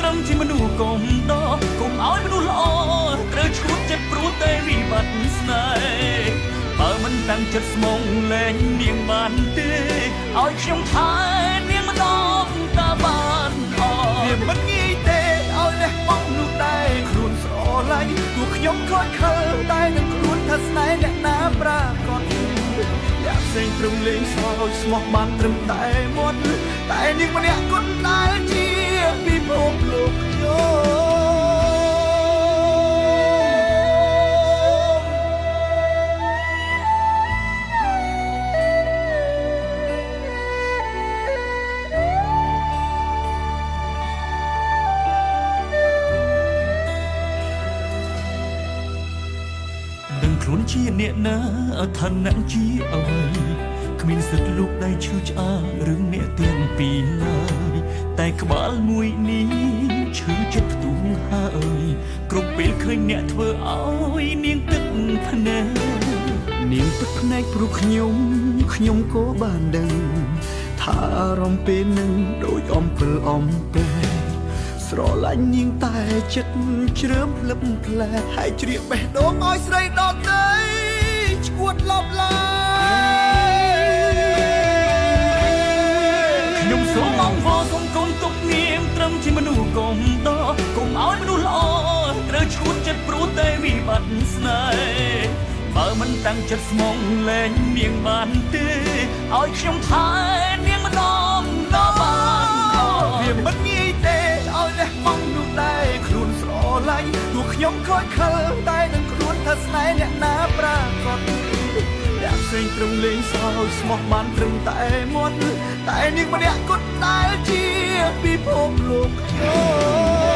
ត្រឹមជាមនុស្សកុំដកុំឲ្យមនុស្សល្អត្រូវឈួតចិត្តព្រោះតែវិបត្តិស្នេហ៍បើមិនតាំងចិត្តស្មងលែងនាងបានទេឲ្យខ្ញុំថែនាងម្ដងតើបានអ វា ត់ មិនងាយទេឲ្យលះបង់នោះតែខ្លួនស្រឡាញ់ទោះខ្ញុំខូចខលតែនឹងខ្លួនថាស្នេហ៍អ្នកណាប្រាកដអ្នកផ្សេងត្រឹមលេងសើចស្មោះបានត្រឹមតែមាត់តែនាងម្នាក់គត់ដែលជាពិភពលោកខ្ញុំ ដឹងខ្លួនជាអ្នកណាឋានៈជាអ្វីគ្មានសិទ្ធិលូកដៃឈឺឆ្អាលរឿងអ្នកទាំងពីរឡើយតែក្បាលមួយនេះឈឺចិត្តផ្ទុំហើយគ្រប់ពេលឃើញអ្នកធ្វើឲ្យនាងទឹកភ្នែក នាងទឹកភ្នែកព្រោះខ្ញុំខ្ញុំក៏បានដឹងថាអារម្មណ៍ពេលនឹងដូចអំពិលអំពែស្រឡាញ់នាងតែចិត្តជ្រើមភ្លឹបផ្លែហើយជ្រៀកបេះដូងឲ្យស្រីដទៃឈួតឡប់ឡាយ ខ្ញុំសូមអង្វរសូមកុំទុកនាងត្រឹមជាមនុស្សកុំដកុំឲ្យមនុស្សល្អត្រូវឈួតចិត្តព្រោះតែវិបត្តិស្នេហ៍បើមិនតាំងចិត្តស្មងលែងនាងបានទេឲ្យខ្ញុំថែនាងម្ដងតើបានអ វា ត់ មិនងាយទេឲ្យលះបង់នោះតែខ្លួនស្រឡាញ់ទោះខ្ញុំខូចខលតែនឹងខ្លួនថាស្នេហ៍អ្នកណាប្រាកដអ្នកផ្សេងត្រឹមលេងសើចស្មោះបានត្រឹមតែមាត់តែនាងម្នាក់គត់ដែលជាពិភពលោកខ្ញុំ